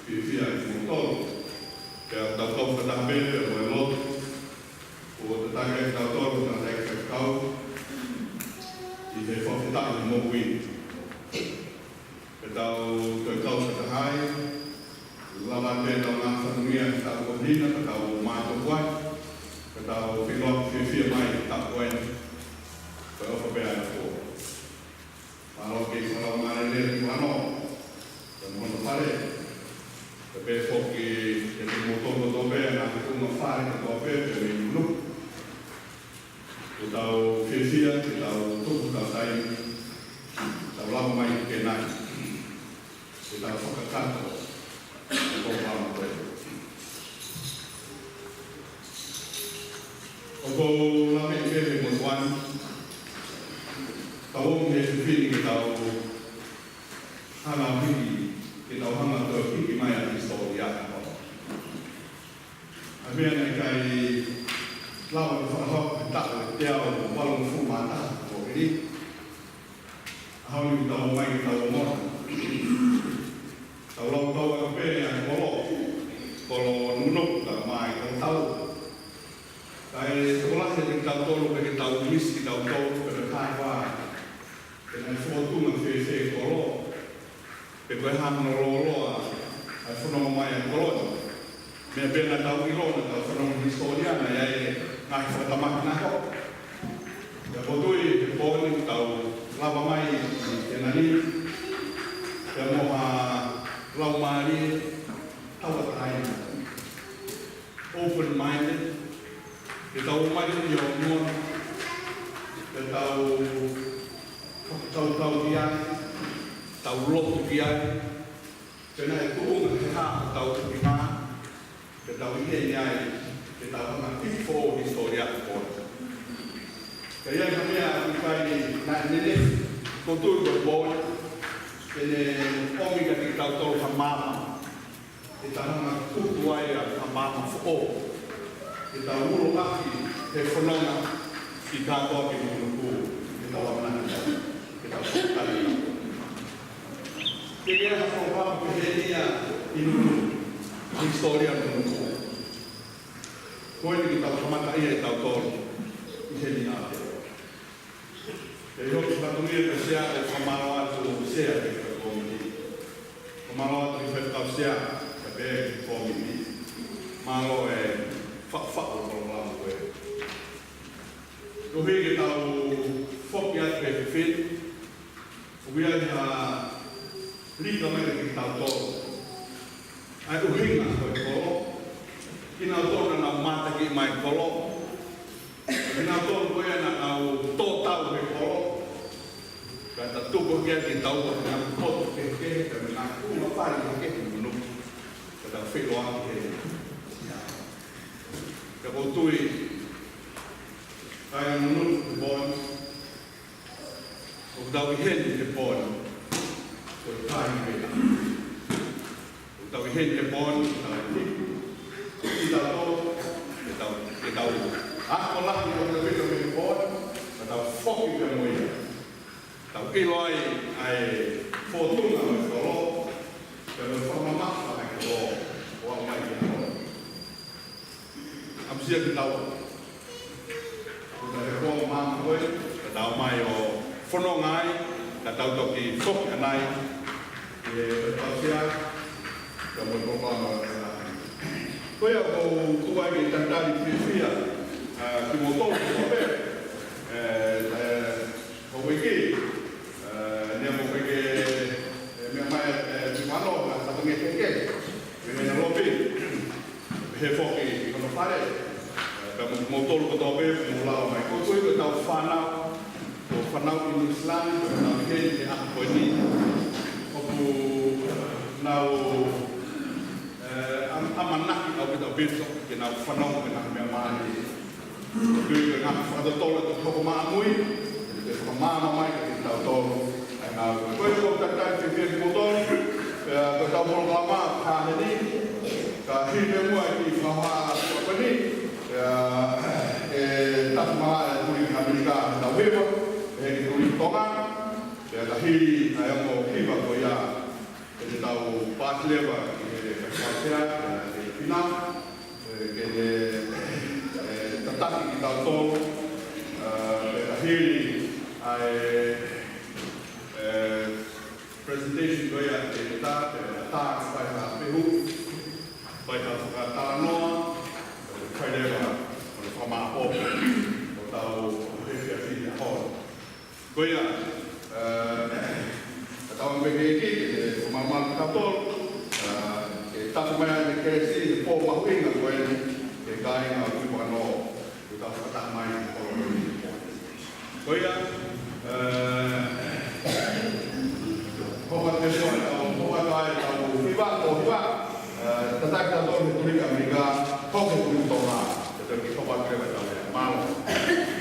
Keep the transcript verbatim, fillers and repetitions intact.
Fiefia kimoutolu. Pea tau kau fakataha pē pea mo e lotu. Kuo tataki kitautolu ʻe he tangataʻeiki faifekau ʻi he fakafetaʻi moʻui. Pea tau toe kau fakataha ai. Lava pē ʻetau ngaahi fatongia he taʻu ko eni, pea tau mātuku ai. Pea tau feʻiloaki fiefia mai he taʻu ko eni. Pea ʻofa pē ʻa e ʻOtua. Mālō ki he fakamālō lelei ʻa Tuʻi Vano, pea mo hono fale. Pea pehē foki kiate kimoutolu kotoa pē, ngaahi tuʻunga fale kotoa pē, pea mei Nukunuku. Kuo tau fiefia ke tau tuku hotau taimi, tau lava mai ki Kēnani. Ke tau fakakakato ʻa e polokalama ko eni. ʻOku ou lave pē he motuʻa ni, tau ō mei he efiafi ni ke tau hanga ʻo hiki, ke tau hanga ʻo hiki mai ʻa e hisitōlia ʻa e ʻaho. ʻA e meʻa naʻe ʻikai lava ke fakahoko he taʻu ʻe teau valungofulu mā taha kuo hili. ʻAho ni tau ō mai ke tau ʻomai. Tau lau tau ʻa pē ʻa e kolo. Kolo Nukunuku, tau mai tau tau. Kae tokolahi ʻiate kitautolu pē ke tau misi kitautolu pē, pea ʻikai ke tau ʻilo pe naʻe fōtunga fēfē e kolo. Pe ko e hā hono lōloa ʻa e fononga mai ʻa e kolo ni. Meʻa pē naʻa tau ʻilo, naʻa tau fanongo hisitōlia, naʻe ʻi ai e ngaahi fakatamaki naʻe hoko. Pea ʻoku ou tui he pō ni tau lava mai ʻi Kēnani, pea mo ha laumālie tauʻatāina. Open-minded, ke tau ō mai ʻi he ʻaho ni, ke tau fakakaukau ki ai, tau lotu ki ai, pea naʻe tuʻunga he hā hotau ʻuhinga, ke tau ʻi heni ai, ke tau hanga ʻo hiki foʻou e hisitōlia ʻo e pō ni. Ka ʻi ai ha meʻa ʻoku ʻikai naʻe nenefi, ʻoku ou tui ko e pō ni, te ne ʻomi kiate kitautolu ha maama. Ke tau hanga ʻo tuku ai ʻa e maama foʻou. Ke tau ulo ʻaki he fononga ki he kātoa ki Nukunuku. Ke tau ʻamanaki, ke tau fakatali. Ke ʻi ai ha polokalama pehē ni ʻi Nukunuku. Hisitōlia Nukunuku. Ko eni ke tau kamata ia ʻe tautolu ʻi heni ʻa e Pea ʻi hoku fatongia ko e sea, ʻoku ou fakamālō atu Sea ki he kōmiti. Fakamālō atu ki he faifekau sea, pea pehē ki he kōmiti. Mālō e faʻufaʻu ʻo e polokalama ko ē. Koeʻuhi ke tau foki atu ki he efiafi ni, ʻoku ʻi ai ha lika mai kiate kitautolu. ʻA e ʻuhinga ko e kolo, kinautolu naʻa nau mātaki mai e kolo, kinautolu ko ia naʻa nau tō tau he kolo, ka ta tuku ki ai kitaua he ngaahi potu kehekehe, pea mo e ngaahi tuʻunga fale kehekehe ʻi Nukunuku, ka tau feʻiloaki he. Ka ʻoku ou tui, kāinga Nukunuku, bon, ʻoku tau ʻi heni he pō ni, ko e taimi pē. ʻOku tau ʻi heni he pō ni, tau ʻi, ʻi tau tō, ke tau, ke tau ako lahi ʻo tau pito mei he pō ni, ka tau foki pē mo ia. Tau ʻilo ai ʻa e fōtunga ʻo e kolo, pea mo e fakamamafa ʻa e kolo, ʻo aʻu mai ki he kolo. ʻAmusia kitaua. Ko e kolo maama ko ē, ka tau mai ʻo fononga ai, ka tau toki foki ʻanai, ʻe tau sea, ka mo e polokalama ʻo e ʻaho ni. Ko ia ʻoku ou tuku ai ke talitali fiefia, ʻa, kimoutolu kotoa pē, ʻe, ʻe, ʻo wiki, ʻe, nia mo wiki, ʻe, meʻa mai, ʻe, Tuʻi Vano, ʻa, fatongia kehekehe, meʻa mai na lopi, pehē foki ki hono fale, ʻe, pea mo kimoutolu kotoa pē, mou lava mai. ʻOku ou tui ko ʻetau fānau, ko e fānau ʻi Nuʻu Sila ni, ko ʻenau ʻi heni he ʻaho ko eni, ʻoku nau, ʻe, ʻam-, ʻamanaki ʻaupito ʻaupito, ke nau fanongo ki he ngaahi meʻa mālie. Ko e ngaahi fakatotolo ʻe toki hoko maʻamui, ke fakamaama mai kiate kitautolu. ʻA ia, ko ia ʻoku ou talitali fiefia kimoutolu, pea ko ʻetau polokalama ka heni, ka hili pē muʻa e kiʻi fakahā ko eni, pea ʻe tapu mai ʻa e tuli ki ʻAmelika, ʻe tau hiva, ʻe he tuli Tonga, pea ka hili ʻa e ongo hiva ko ia, ʻe tau pā Atu leva ki he Faifekau Sea, ʻe Fina, ē, ke ne, ē, tataki kitautolu, ē, pea ka hili ʻa e, ē, presentation ko ia ʻe Teta, pea tā ke fai ha fehuʻi, fai ha fakatalanoa, ē, fai leva ʻo fakamāʻopoʻopo ʻo tau he fiafia holo. Ko ia, ē, ʻoku tau pehē ki he, ē, ko māmā kitautolu, ē, ke tau mai ʻa e kelesi, ʻa e pō mahuʻinga ko eni, ki he kāinga ʻo Tuʻi Puaka Noa, ʻoku tau fakataha mai ʻi he pō ni. Ko ia, ē, hoko atu pē ʻetau, hoko atu ʻetau hiva, ʻo hiva, ē, tataki kitautolu ʻe he Tupuleki ʻAmelika, hoko ki he Tupuleki Tonga, ke tau kiʻi hoko atu leva ʻetau lea. Mālō.